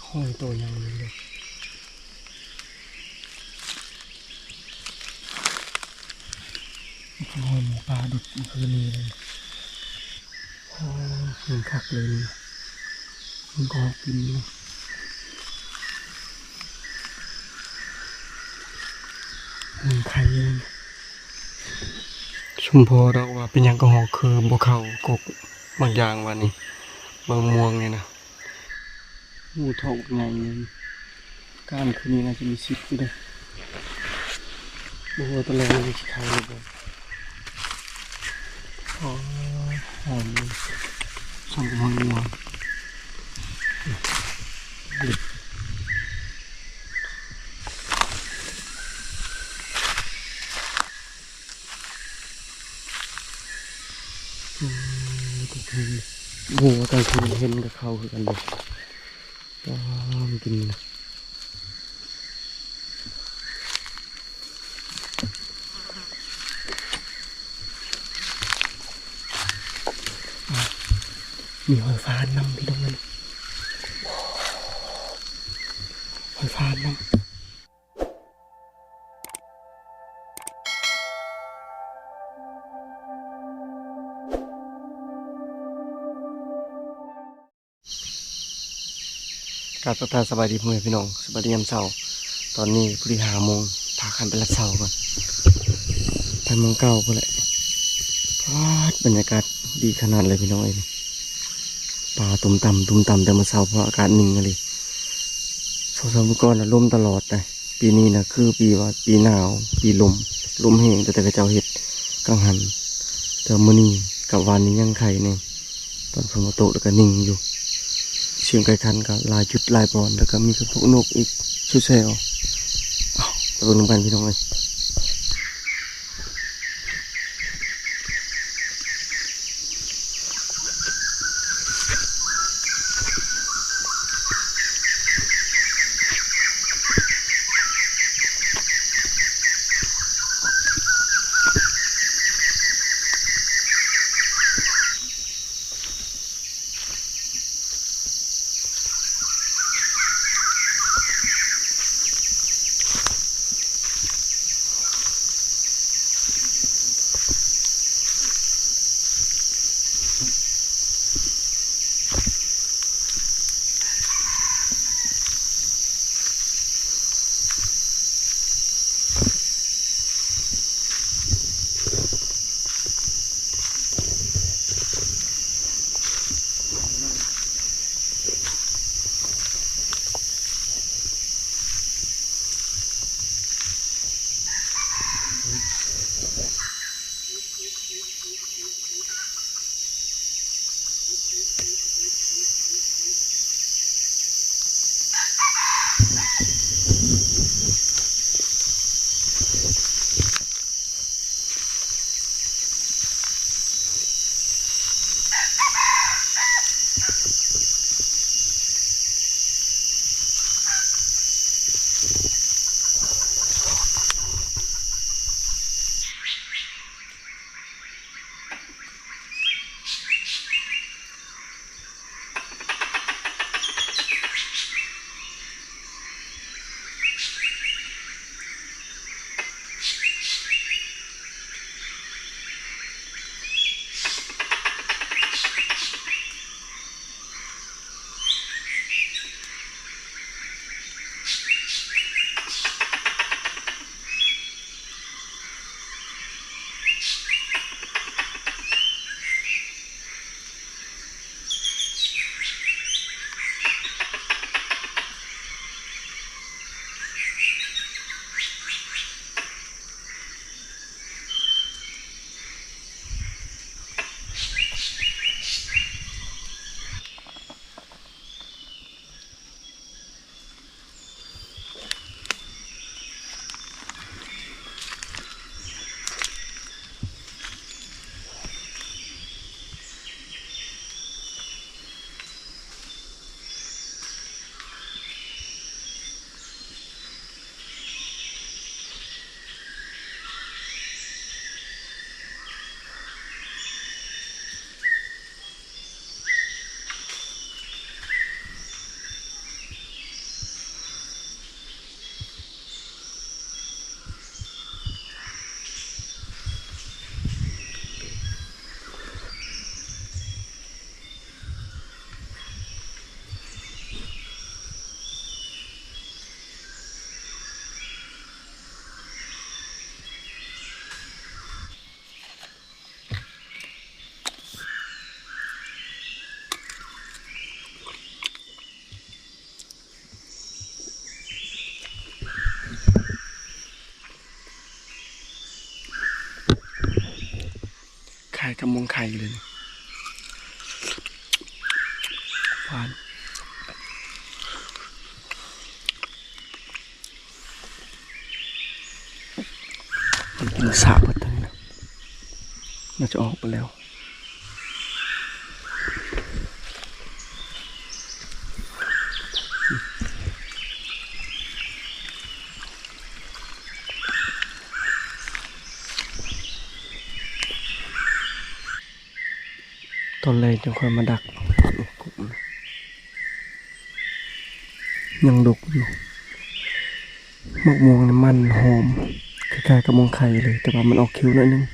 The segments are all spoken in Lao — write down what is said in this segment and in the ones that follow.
ຫ້ອຍໂຕໃຫຍ່ເລີຍ ໂອ້ຍ ໝູປ່າດຸດມື້ຄືນນີ້ເລີຍ. ໂອ້ຍ ແຮງຄັກເລີຍນີ້ ມັນກໍກິນຢູ່ ມັນໄຂ່ຢູ່. ຊຸມພໍ່ດອກວ່າເປັນຫຍັງກໍຮ້ອງຄືບໍ່ເຂົ້າກົກບາງຢ່າງວ່ານີ້ ເບິ່ງມ່ວງນີ້ນະ. ໝູທ້ອງໃຫຍ່ ການຄືນນີ້ໜ້າຈະມີສິດຢູ່ເດ້ ບໍ່ຮູ້ວ່າຕອນແລງມັນຊິເຂົ້າຫຼືບໍ່. ອໍ ຫອມ ສ່ຳຫອມງົວ. ໂອ້ ກາງຄືນ ໂອ້ ກາງຄືນເຫັນກັບເຂົາຄືກັນເດ້ ຕາມກິນນະ. ມີຫອຍຟານນຳ ພີ່ນ້ອງເອີຍ ຫອຍຟານນຳ. ກາບທັກທາຍສະບາຍດີພໍ່ແມ່ພີ່ນ້ອງ ສະບາຍດີຍາມເຊົ້າ. ຕອນນີ້ພໍດີຫ້າໂມງ ພາກັນໄປລັດເຊົາກ່ອນ ໄປໝ່ອງເກົ່າພຸ້ນແຫຼະ. ປາດ ບັນຍາກາດດີຂະໜາດເລີຍພີ່ນ້ອງເອີຍ ປ່າຕຸ່ມຕຳ ຕຸ່ມຕຳແຕ່ມື້ເຊົ້າ ເພາະອາກາດນິ່ງອີ່ຫຼີ. ສອງສາມມື້ກ່ອນນະ ລົມຕະຫຼອດເດ້ ປີນີ້ນະ ຄືປີວ່າ ປີໜາວ ປີລົມ ລົມແຮງ ແຕ່ ແຕ່ເຂົາເຈົ້າເຮັດກັງຫັນ. ແຕ່ມື້ນີ້ກັບວານນີ້ຍັງໄຄແດ່ ຕອນຝົນບໍ່ຕົກແລ້ວກໍນິ່ງຢູ່. ສຽງໄກ່ຂັນກໍຫຼາຍຈຸດຫຼາຍບ່ອນ ແລ້ວກໍມີພວກນົກອີກຊຸແຊວ. ເອົ້າ ໄປເບິ່ງນຳກັນພີ່ນ້ອງເອີຍ. ໂ ກະມ່ວງໄຂ່ເລີຍ ຫວານ. ມັນກິນສາເບິດທັງນັ້ນ ໜ້າຈະອອກໄປແລ້ວ. ຕອນແລງຈັ່ງຄ່ອຍມາດັກ ຍັງດົກຢູ່. ໝາກມ່ວງນີ້ມັນຫອມ ຄ້າຍໆກັບມ່ວງໄຂ່ເລີຍ ແຕ່ວ່າມັນອອກຄິວໜ້ອຍໜຶ່ງ.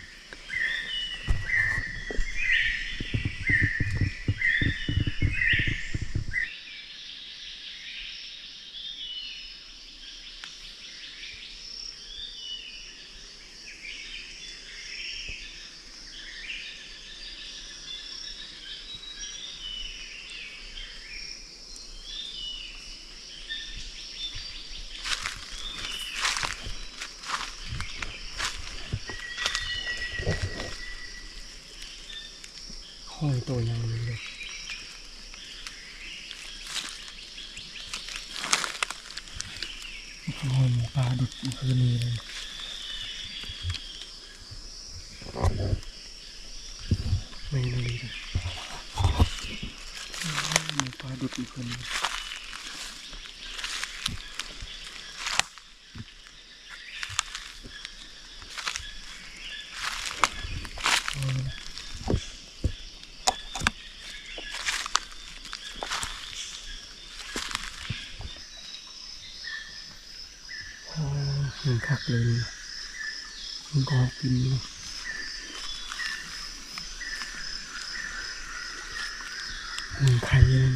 ຫອຍໂຕໃຫຍ່ເລີຍ ຫອຍໝູປ່າດຸດມື້ຄືນນີ້ເລີຍ. ແມ່ນອີ່ຫຼີເດ້ ໝູປ່າດຸດມື້ຄືນນີ້. ໂອ້ ແຮງຄັກເລີຍ ມັນກໍກິນຢູ່ ມັນໄຂ່ຢູ່.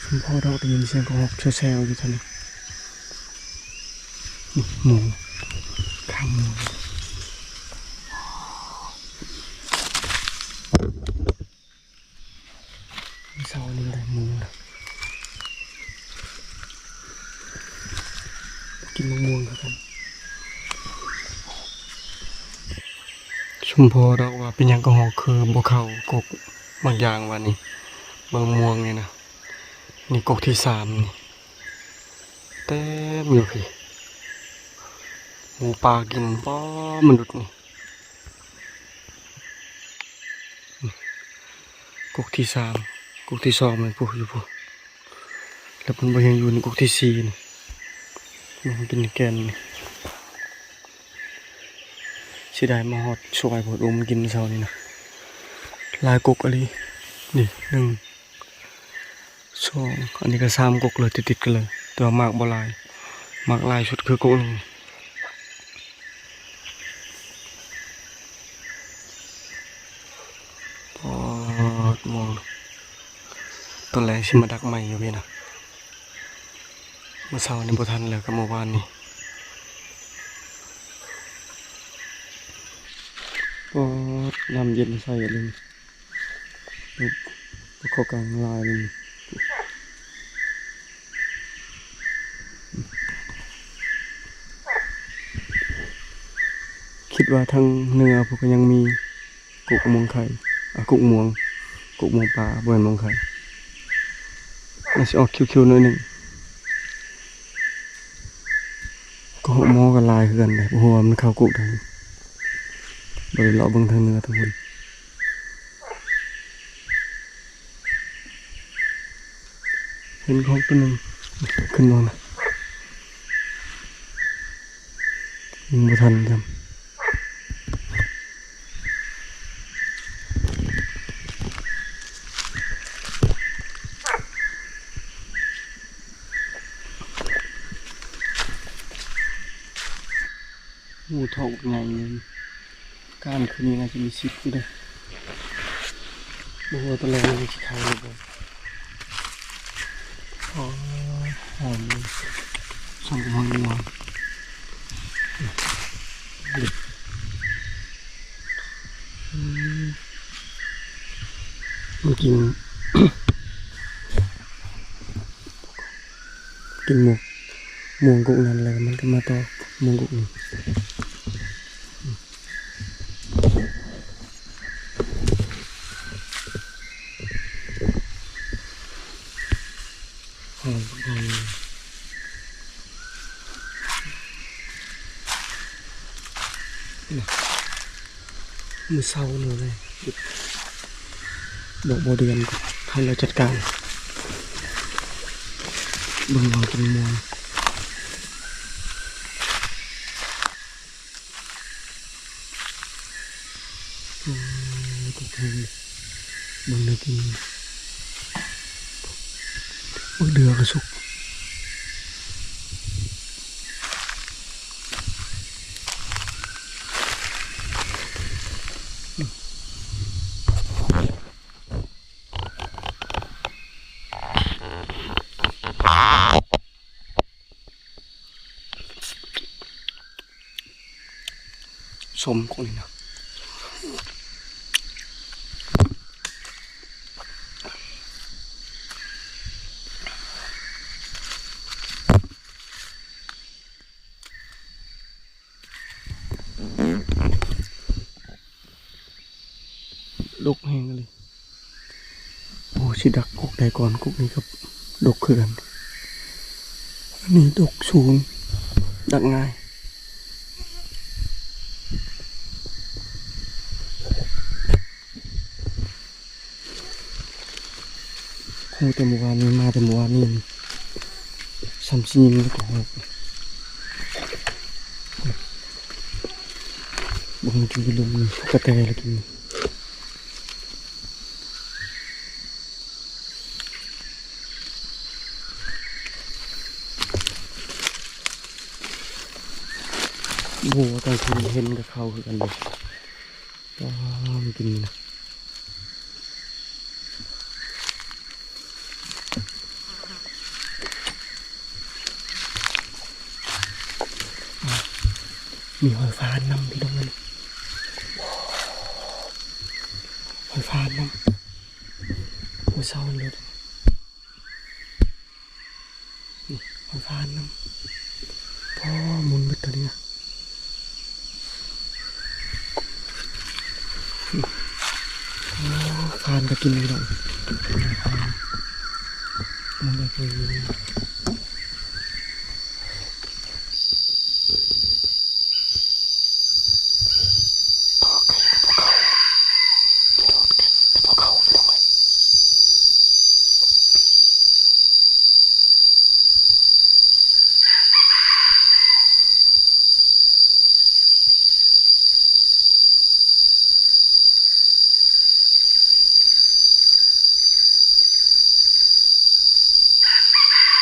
ສົມພໍດອກ ໄດ້ຍິນສຽງກະຮອກແຊວໆຢູ່ທາງນີ້. ນີ້ໝູ ຂ້າງໝູ. ເຊົ້ານີ້ໄດ້ໝູນະ ກິນໝາກມ່ວງຄືກັນ. ສົມພໍດອກວ່າເປັນຫຍັງກະຮອກຄືບໍ່ເຂົ້າກົກໝາກຢາງວ່ານີ້ ເບິ່ງໝວກນີ້ນະ. ນີ້ກົກທີສາມນີ້ ເຕັມຢູ່ພີ້ ໝູປ່າກິນ ປໍ ມະນຸດນີ້. ກົກທີສາມ ກົກທີສອງແມ່ນພຸ້ນຢູ່ພຸ້ນ ແລ້ວເພິ່ນບໍ່ຍັງຢູ່ໃນກົກທີສີ່ນີ້ ມັນກິນແກ່ນນີ້. ເສຍດາຍມາຮອດສວຍໂພດ ໂອ ມັນກິນເຊົ້ານີ້ນະ ຫຼາຍກົກອີ່ຫຼີ. ນີ້ໜຶ່ງ ສອງ ອັນນີ້ກໍສາມກົກເລີຍ ຕິດໆກັນເລີຍ ແຕ່ວ່າໝາກບໍ່ຫຼາຍ ໝາກຫຼາຍສຸດຄືກົກໜຶ່ງ. ປອດ ມ່ວງ ຕອນແລງຊິມາດັກໃໝ່ຢູ່ພີ້ນະ ມື້ເຊົ້ານີ້ບໍ່ທັນແລ້ວກັບມື້ວານນີ້. ປອດ ນ້ຳເຢັນໃສອີ່ຫຼີ. ປາຄໍກາງຫຼາຍເລີຍ ຄິດວ່າທາງເໜືອພຸ້ນກໍຍັງມີກົກມ່ວງໄຂ່ ອາ ກົກມ່ວງ ກົກມ່ວງປ່າ ບໍ່ແມ່ນມ່ວງໄຂ່ ມັນຊິອອກຂຽວໆໜ້ອຍໜຶ່ງ. ກໍເໝາະກັນຫຼາຍຄືກັນເດ້ ບໍ່ຮູ້ວ່າມັນເຂົ້າກົກໃດ ບໍ່ໄດ້ເລາະເບິ່ງທາງເໜືອທາງພຸ້ນ. ເຫັນຂອງຕົວໜຶ່ງຂຶ້ນມານະ ຍັງບໍ່ທັນຊ້ຳ. ໂອ້ ທ້ອງໃຫຍ່ ການຄືນນີ້ໜ້າຈະມີສິບຢູ່ເດ້ ບໍ່ຮູ້ວ່າຕອນແລງມັນຊິຂາຍຫຼືບໍ່. ອໍ ຫອມ ສ່ຳຫອຍງົວ ອືມ. ກິນ ກິນໝວກ ໝວກກົກນັ້ນແລ້ວ ມັນກໍມາຕໍ່ໝວກກົກນີ້. ຫອມ ຫອມ ມື້ເຊົ້ານີ້ເລີຍ ດອກບົວເດືອນ ໃຫ້ລາວຈັດການ ເບິ່ງເອົາຈົນມ່ວນ. ໂອ້ ທຸກຄົນ ເບິ່ງໜ້າກິນ ບັກເດືອກະສຸກ. ສົ້ມກົກນີ້ນະ ດົກແຮງອີ່ຫຼີ. ໂອ້ ຊິດັກກົກໃດກ່ອນ ກົກນີ້ກໍດົກຄືກັນ. ອັນນີ້ດົກສູງ ດັກງ່າຍ. ຮູ້ແຕ່ມື້ວານນີ້ ມາແຕ່ມື້ວານນີ້ ຊ້ຳຊິຍິງແລ້ວກໍຮອກ. ເບິ່ງກິນຢູ່ລຸ່ມນີ້ ກະແຕລະກິນ. ບໍ່ວ່າກາງຄືນເຫັນກັບເຂົາຄືກັນເດ້. ປາ ມັນກິນນີ້ນະ ມີຫອຍຟານນຳ ພີ່ນ້ອງເອີຍ ຫອຍຟານນຳ. ໂອ້ ເຊົ້າເລີຍ. ນີ້ ຫອຍຟານນຳ ພໍ ໝູນເບິດຕົວນີ້ນະ. ໂອ້ ຟານກໍກິນ ພີ່ນ້ອງ ໝູນເບິດຕົວນີ້. ໂ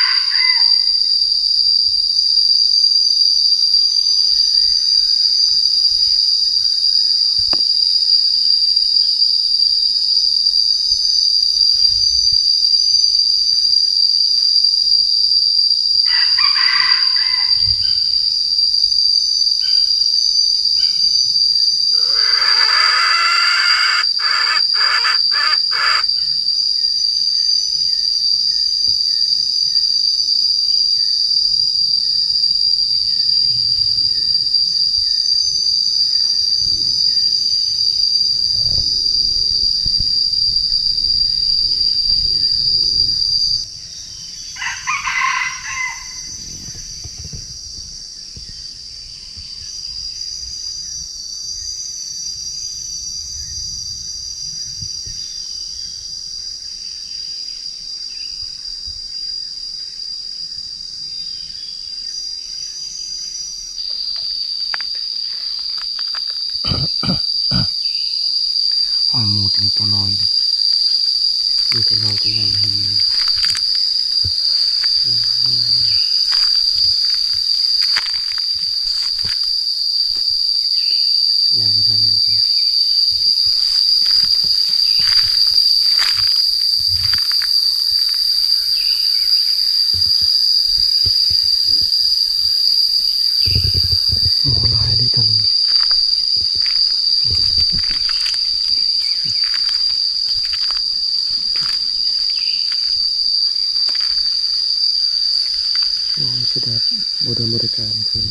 ບໍ່ໄດ້ບໍລິການເພິ່ນ.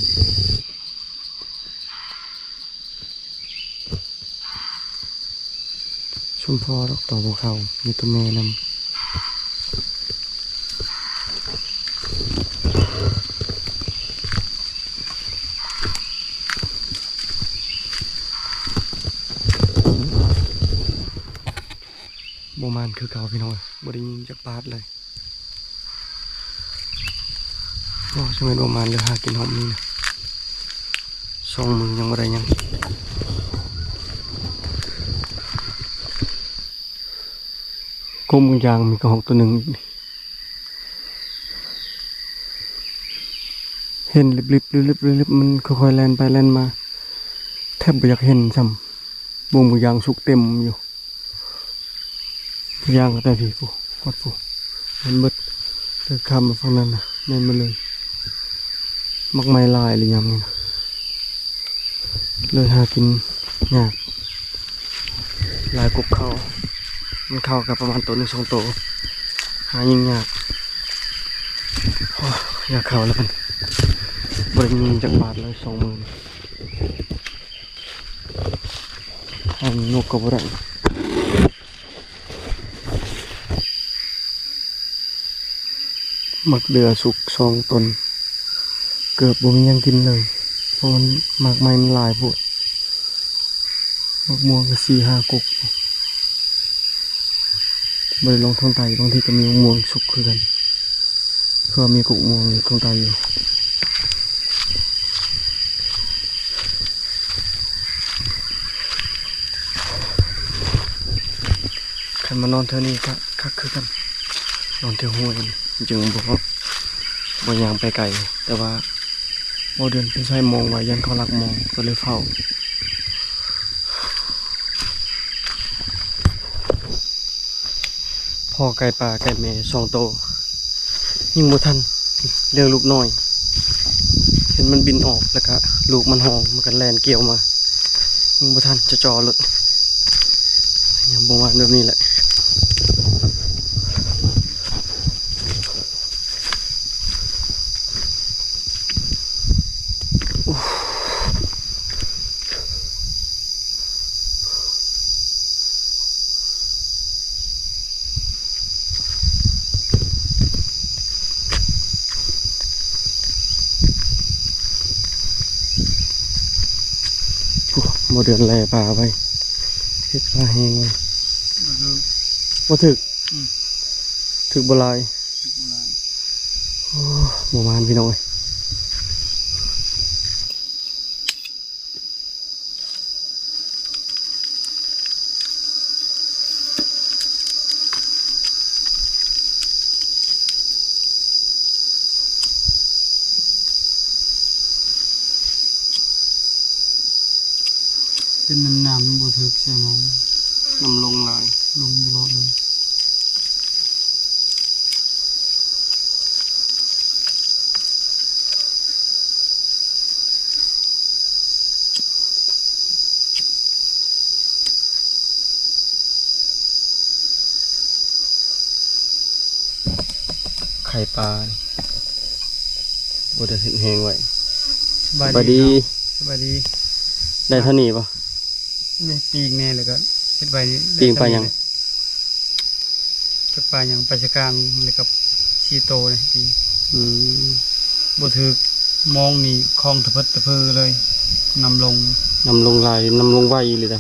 ຊຸມພໍ່ດອກ ຕໍ່ບໍ່ເຂົ້າ ມີແຕ່ແມ່ນຳ. ບໍ່ໝານຄືເກົ່າພີ່ນ້ອງເອີຍ ບໍ່ໄດ້ຍິງຈັກບາດເລີຍ. ໂອ້ ຈັ່ງແມ່ນບໍ່ໝານເລີຍ ຫາກິນຮອບນີ້ນະ ສອງມື້ຍັງບໍ່ໄດ້ຫຍັງ. ກົກໝາກຢາງມີກະຮອກໂຕໜຶ່ງ ເຫັນລິບໆ ລິບໆ ລິບໆ ມັນຄ່ອຍໆແລ່ນໄປແລ່ນມາ ແທບບໍ່ຢາກເຫັນຊ້ຳ ບົງໝາກຢາງສຸກເຕັມຢູ່. ຍ່າງກໍແຕ່ພີ້ ພຸ້ນ ຮອດພຸ້ນ ແມ່ນເບິດ ເລີຍຂ້າມມາຝັ່ງນັ້ນນະ ແມ່ນໝົດເລີຍ. ໝາກໄມ້ຫຼາຍເລີຍຍາມນີ້ນະ ເລີຍຫາກິນຍາກ ຫຼາຍກວ່າເຂົ້າ. ມັນເຂົ້າກໍປະມານໂຕໜຶ່ງສອງໂຕ ຫາຍິງຍາກ. ໂອ້ ຢາກເຂົ້າແລ້ວ ມັນບໍ່ໄດ້ຍິງຈັກບາດເລີຍ ສອງມື້ນີ້. ທາງນົກກໍບໍ່ໄດ້. ໝາກເດືອສຸກສອງຕົ້ນ ເກືອບບໍ່ມີຫຍັງກິນເລີຍ ເພາະມັນ ໝາກໄມ້ມັນຫຼາຍໂພດ. ໝາກມ່ວງກໍສີ່ຫ້າກົກ ບໍ່ໄດ້ລົງທາງໃຕ້ ບາງທີກໍມີໝາກມ່ວງສຸກຄືກັນ. ເພາະວ່າມີກົກມ່ວງຢູ່ທາງໃຕ້ຢູ່. ຄັນມານອນແຖວນີ້ກໍຄັກຄືກັນ ນອນແຖວຫ້ວຍນີ້ ຈຶ່ງບໍ່ ບໍ່ຍ່າງໄປໄກ. ແຕ່ວ່າບໍ່ເດືອນເພິ່ນໃຊ້ມອງໄວ້ ຢ້ານເຂົາລັກມອງ ກໍເລີຍເຝົ້າ. ພໍ່ໄກ່ປ່າໄກ່ແມ່ສອງໂຕ ຍິງບໍ່ທັນ ເລື່ອງລູກນ້ອຍ ເຫັນມັນບິນອອກ ແລ້ວກະລູກມັນຮ້ອງ ມັນກະແລ່ນກ່ຽວມາ ຍິງບໍ່ທັນ ຈ່ອໆໂລດ. ຍາມປະມານແບບນີ້ແຫຼະ. ບໍ່ເດືອນແລ່ປາໄວ້ ເຮັດປາແຮງໄວ້ ບໍ່ຖືກ ບໍ່ຖືກ ອືມ ຖືກບໍ່ຫຼາຍ ຖືກບໍ່ຫຼາຍ. ໂອ້ ບໍ່ມານພີ່ນ້ອງເອີຍ. ເປັນນ້ຳ ນ້ຳບໍ່ຖືກໃສ່ໝອງ ນ້ຳລົງຫຼາຍ ລົງຕະຫຼອດເລີຍ. ໄຂ່ປາ ບໍ່ໄດ້ເຮັດແຮງໄວ້. ສະບາຍດີ ສະບາຍດີ ເນາະ ສະບາຍດີ. ໄດ້ເທົ່ານີ້ບໍ່? ນີ້ປີ້ງແດ່ ແລ້ວກໍເຮັດໄວ້ນີ້ ປີ້ງປາຫຍັງ? ຈັກປາຫຍັງ ປາສະກາງ ແລ້ວກໍສີ່ໂຕນີ້ ປີ ອືມ ບໍ່ຖືກ ມອງນີ້ຄ່ອງຕະເພີດຕະເພີເລີຍ ນ້ຳລົງ ນ້ຳລົງຫຼາຍ ນ້ຳລົງໄວອີ່ຫຼີເດ້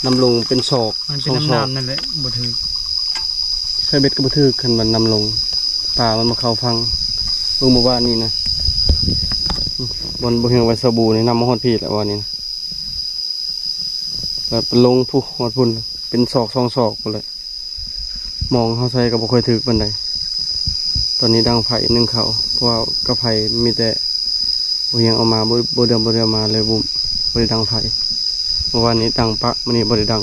ນ້ຳລົງເປັນສອກ ມັນເປັນນ້ຳ ສອງສອກ ນ້ຳນັ້ນແຫຼະ ບໍ່ຖືກ ໃສ່ເບັດກໍບໍ່ຖືກ ຄັນວ່ານ້ຳລົງ ປາມັນບໍ່ເຂົ້າຝັ່ງ. ເບິ່ງມື້ວານນີ້ນະ ບ່ອນບໍ່ຮຽງໄວ້ສະບູນີ້ ນ້ຳມາຮອດພີ້ແລ້ວວານນີ້ນະ. ແລ້ວໄປລົງພຸ້ນ ຮອດພຸ້ນ ເປັນສອກສອງສອກພຸ້ນແຫຼະ ມອງເຮົາໃສ່ກໍບໍ່ຄ່ອຍຖືກປານໃດ. ຕອນນີ້ດັງໄຟໜຶ້ງເຂົ້າ ເພາະວ່າກັບໄຟມີແຕ່ບໍ່ຮຽງເອົາມາ ບໍ່ ບໍ່ດຽວ ບໍ່ໄດ້ເອົາມາເລີຍ ບໍ່ ບໍ່ໄດ້ດັງໄຟ. ເມື່ອວານນີ້ດັງປະ ມື້ນີ້ບໍ່ໄດ້ດັງ.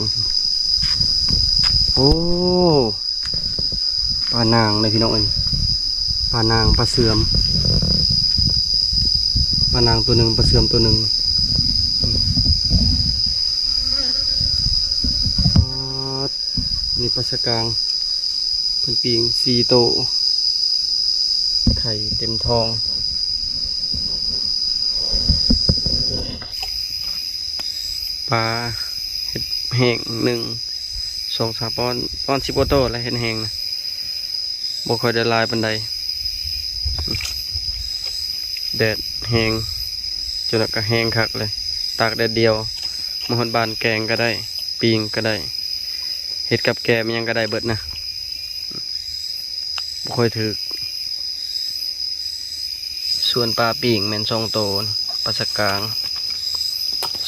ໂອ້ ປານາງເດ້ພີ່ນ້ອງເອີຍ ປານາງ ປາເຊື່ອມ ປານາງໂຕໜຶ່ງ ປາເຊື່ອມໂຕໜຶ່ງ. ປາດ ນີ້ປາສະກາງ ເພິ່ນປີ້ງສີ່ໂຕ ໄຂ່ເຕັມທ້ອງ. ປາເຮັດແຫ້ງ ໜຶ່ງ ສອງ ສາມ ປະມານ ປະມານສິບກວ່າໂຕແຫຼະ ເຮັດແຫ້ງນະ ບໍ່ຄ່ອຍໄດ້ຫຼາຍປານໃດ. ແດດແຮງ ຈົນວ່າກະແຫ້ງຄັກເລີຍ ຕາກແດດດຽວ ມາຮອດບ້ານແກງກະໄດ້ ປີ້ງກະໄດ້ ເຮັດກັບແກມຫຍັງກະໄດ້ເບິດນະ ບໍ່ຄ່ອຍຖືກ. ສ່ວນປາປີ້ງແມ່ນສອງໂຕ ປາສະກາງ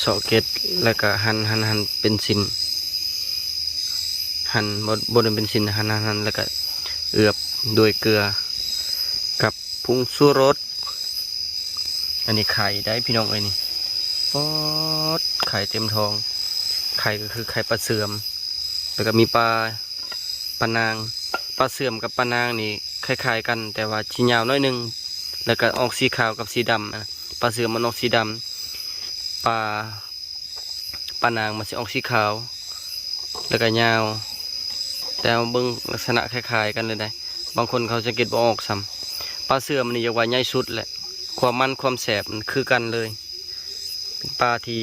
ເຊາະເກັດ ແລ້ວກະຫັນ ຫັນ ຫັນເປັນຊິ້ນ ຫັນ ບໍ່ ບໍ່ໄດ້ເປັນຊິ້ນ ຫັນ ຫັນ ຫັນ ແລ້ວກະເອືອບດ້ວຍເກືອກັບຜົງຊູລົດ. ອັນນີ້ໄຂ່ໄດ໋ພີ່ນ້ອງເອີຍນີ້ ປອດ ໄຂ່ເຕັມທ້ອງ ໄຂ່ກະຄືໄຂ່ປາເຊື່ອມ ແລ້ວກະມີປາ ປານາງ ປາເຊື່ອມກັບປານາງນີ້ຄ້າຍໆກັນ ແຕ່ວ່າຊິຍາວໜ້ອຍໜຶ່ງ ແລ້ວກະອອກສີຂາວກັບສີດຳ ປາເຊື່ອມມັນອອກສີດຳ ປາ ປານາງມັນຊິອອກສີຂາວ ແລ້ວກະຍາວ ແຕ່ເບິ່ງລັກສະນະຄ້າຍໆກັນເລີຍໄດ໋ ບາງຄົນເຂົາສັງເກດບໍ່ອອກຊ້ຳ. ປາເຊື່ອມນີ້ຢາກວ່າໃຫຍ່ສຸດແຫຼະ ຄວາມມັນຄວາມແຊບມັນຄືກັນເລີຍ ເປັນປາທີ່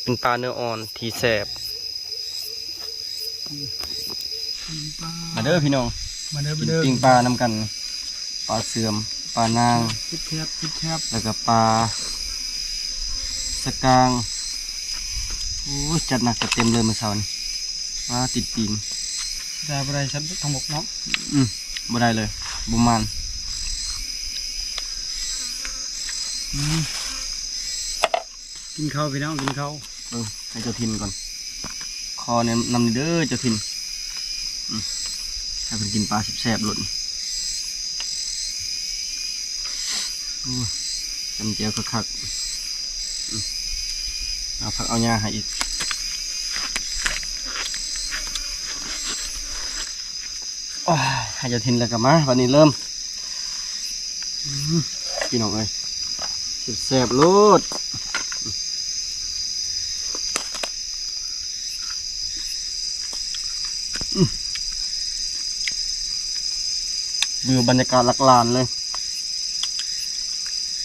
ເປັນປາເນື້ອອ່ອນທີ່ແຊບ. ມາເດີພີ່ນ້ອງ ມາເດີ ມາເດີ ກິນປີ້ງປານຳກັນ ປາເຊື່ອມ ປານາງ ແຊບໆ ແລ້ວກະປາສະກາງ. ໂອ້ຍ ຈັດໜັກຈັດເຕັມເລີຍມື້ເຊົ້ານີ້ ປາຕິດປີ້ງ ໄດ້ບໍ່ໄດ້ຊັ້ນທັງໝົດເນາະ. ອືມ ບໍ່ໄດ້ເລີຍ ບໍ່ໝານ. ອືມ ກິນເຂົ້າພີ່ນ້ອງ ກິນເຂົ້າ. ເບິ່ງໃຫ້ເຈົ້າຖິ່ນກ່ອນ ຂໍແນະນຳເດີເຈົ້າຖິ່ນ ອືມ ໃຫ້ເພິ່ນກິນປາແຊບໆໂລດນີ້. ໂອ້ ຈ້ຳແຈ່ວຄັກໆ ອືມ ເອົາຜັກເອົາຫຍ້າໃຫ້ອີກ. ໂອ້ຍ ໃຫ້ເຈົ້າຖິ່ນແລ້ວກະມາ ບາດນີ້ເລີ່ມ ອືມ ພີ່ນ້ອງເອີຍ ແຊບໆໂລດ ອືມ ວິວບັນຍາກາດຫຼັກລ້ານເລີຍ.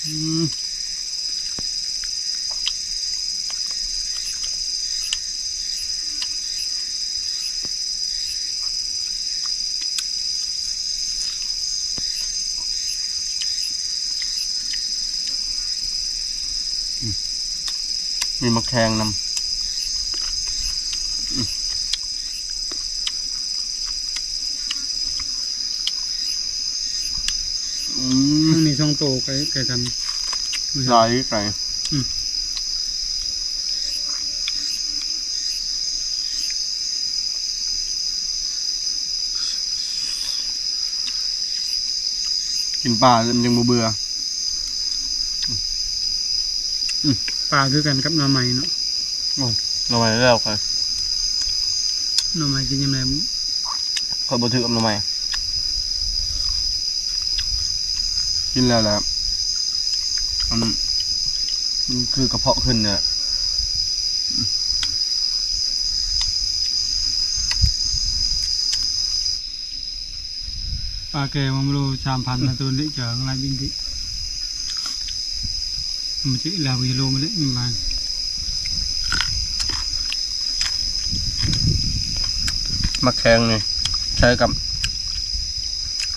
ອືມ ອືມ ມີໝາກແຄງນຳ ອືມ. ອືມ ມັນມີສອງໂຕໃກ້ ໃກ້ກັນ ຫຼາຍ ໄກ ອືມ ກິນປາແລ້ວມັນຈັ່ງບໍ່ເບື່ອ. ອືມ ປາຄືກັນກັບໜໍ່ໄມ້ເນາະ. ໂອ້ ໜໍ່ໄມ້ແລ້ວຂ້ອຍ ໜໍ່ໄມ້ກິນຍາມໃດ ຂ້ອຍບໍ່ຖືກກັບໜໍ່ໄມ້ ກິນແລ້ວແຫຼະ ມັນ ມັນຄືກະເພາະຂຶ້ນນີ້ແຫຼະ. ປາແກ່ມາໂລສາມພັນນະ ໂຕເລັກຈະລາຍບິນຕິ ມັນຊິລາວກິໂລມາເລີຍມາ. ໝາກແຄງນີ້ໃຊ້ກັບ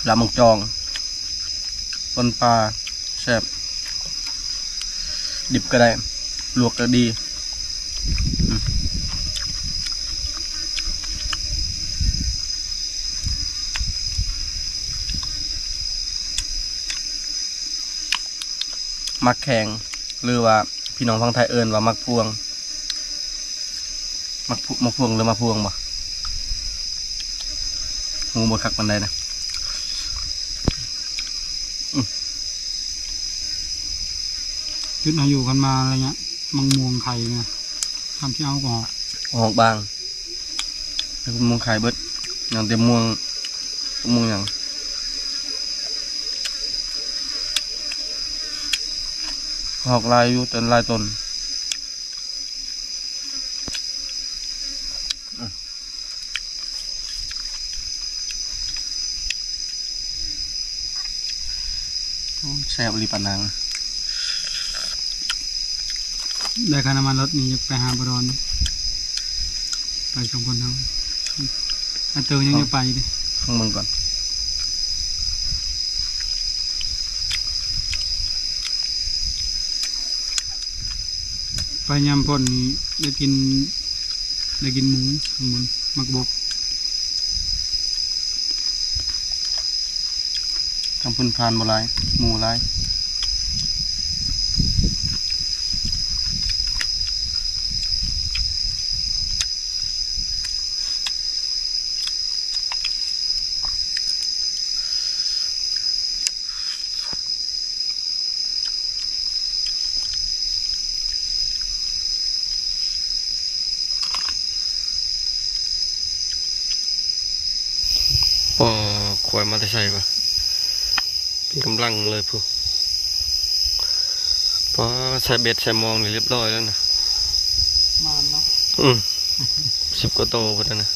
ລາບໝາກຈອງ ປົ່ນປາ ແຊບ ດິບກະໄດ້ ລວກກະດີ. ອືມ ໝາກແຄງ ຫຼືວ່າພີ່ນ້ອງຝັ່ງໄທເອີ້ນວ່າໝາກພວງ. ໝາກພວ- ໝາກພວງ ຫຼືໝາກພວງບໍ່ ຮູ້ບໍ່ຄັກປານໃດນະ. ອືມ ຄິດເຮົາຢູ່ກັນມາໄລຍະ ໝາກມ່ວງໄຂ່ນະ ທຳທີ່ເຮົາກໍອອກ ອອກບາງ ໝາກມ່ວງໄຂ່ເບິດ ຍັງແຕ່ມ່ວງ ໝາກມ່ວງຫຍັງ ອອກຫຼາຍຢູ່ ແຕ່ຫຼາຍຕົ້ນ. ໂອ້ ແຊບອີ່ຫຼີປານາງ. ໄດ້ຄ່ານ້ຳມັນລົດນີ້ ຢາກໄປຫາບໍ່ດອນ ໄປສອງຄົນເຮົາ. ອາເຕີຍັງຢາກໄປເດ້ ເບິ່ງກ່ອນ ໄປຍາມຝົນນີ້ໄດ້ກິນ ໄດ້ກິນໝູຂ້າງບົນ ໝາກບົກ. ທາງພຸ້ນຟານບໍ່ຫຼາຍ ໝູຫຼາຍ. ອໍ ຄວາຍມາແຕ່ໃສວະ ເປັນກຳລັງເລີຍພຸ້ນ. ປາ ໃສ່ເບັດໃສ່ມອງນີ້ລຽບຮ້ອຍແລ້ວນະ ມານເນາະ. ອືມ ສິບກວ່າໂຕພຸ້ນນະ.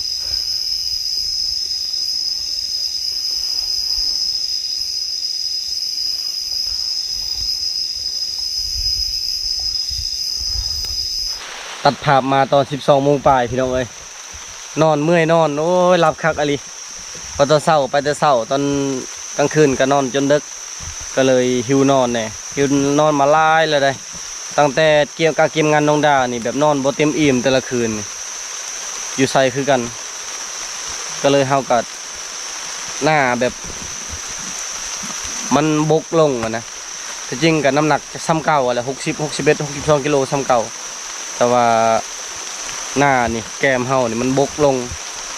ຕັດພາບມາຕອນສິບສອງໂມງປາຍ ພີ່ນ້ອງເອີຍ ນອນເມື່ອຍນອນ ໂອ້ຍ ຫຼັບຄັກອີ່ຫຼີ. ພໍຕອນເຊົ້າໄປແຕ່ເຊົ້າ ຕອນກາງຄືນກໍນອນຈົນເດິກ ກໍເລີຍຫິວນອນແດ່ ຫິວນອນມາຫຼາຍແລ້ວເດ້. ຕັ້ງແຕ່ກຽມ ການກຽມງານນ້ອງດານີ້ ແບບນອນບໍ່ເຕັມອີ່ມແຕ່ລະຄືນ ຢູ່ໃສຄືກັນ ກໍເລີຍເຮົາກໍ ໜ້າແບບມັນບົກລົງຫັ້ນນະ. ທີ່ຈິງກໍນ້ຳໜັກຈະສ່ຳເກົ່າຫັ້ນແຫຼະ ຫົກສິບ ຫົກສິບເອັດ ຫົກສິບສອງກິໂລສ່ຳເກົ່າ ແຕ່ວ່າໜ້ານີ້ ແກ້ມເຮົານີ້ມັນບົກລົງ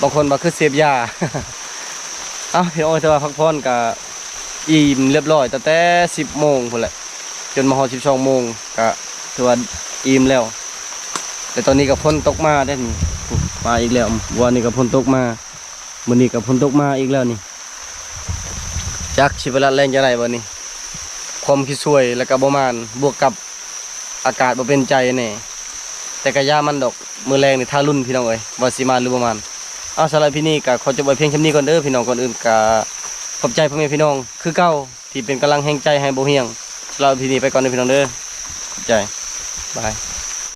ບາງຄົນວ່າຄືເສບຢາ. ເອົ້າ ພີ່ນ້ອງເອີຍ ຖືວ່າພັກຜ່ອນກໍອີ່ມລຽບຮ້ອຍ ຕັ້ງແຕ່ສິບໂມງພຸ້ນແຫຼະ ຈົນມາຮອດສິບສອງໂມງ ກໍຖືວ່າອີ່ມແລ້ວ. ແຕ່ຕອນນີ້ກໍຝົນຕົກມາເດ້ນີ້ ມາອີກແລ້ວ ວານນີ້ກໍຝົນຕົກມາ ມື້ນີ້ກໍຝົນຕົກມາອີກແລ້ວນີ້ ຈັກຊິໄປລັດແລ່ນຈັ່ງໃດບັດນີ້. ຄວາມຂີ້ຊ່ວຍ ແລ້ວກໍບໍ່ໝານ ບວກກັບອາກາດບໍ່ເປັນໃຈແດ່ ແຕ່ກໍຢ່າມັນດອກ ມື້ແລງນີ້ຖ້າລຸ້ນ ພີ່ນ້ອງເອີຍ ວ່າຊິໝານຫຼືບໍ່ໝານ. ເອົາ ສຳລັບອີພີນີ້ກໍຂໍຈົບໄວ້ພຽງສ່ຳນີ້ກ່ອນເດີ ພີ່ນ້ອງ. ກ່ອນອື່ນກໍຂອບໃຈພໍ່ແມ່ພີ່ນ້ອງຄືເກົ່າ ທີ່ເປັນກຳລັງແຮງໃຈໃຫ້ບໍ່ຫ່ຽງ. ສຳລັບອີພີນີ້ໄປກ່ອນເດີ ພີ່ນ້ອງເດີ ຂອບໃຈ ບາຍ.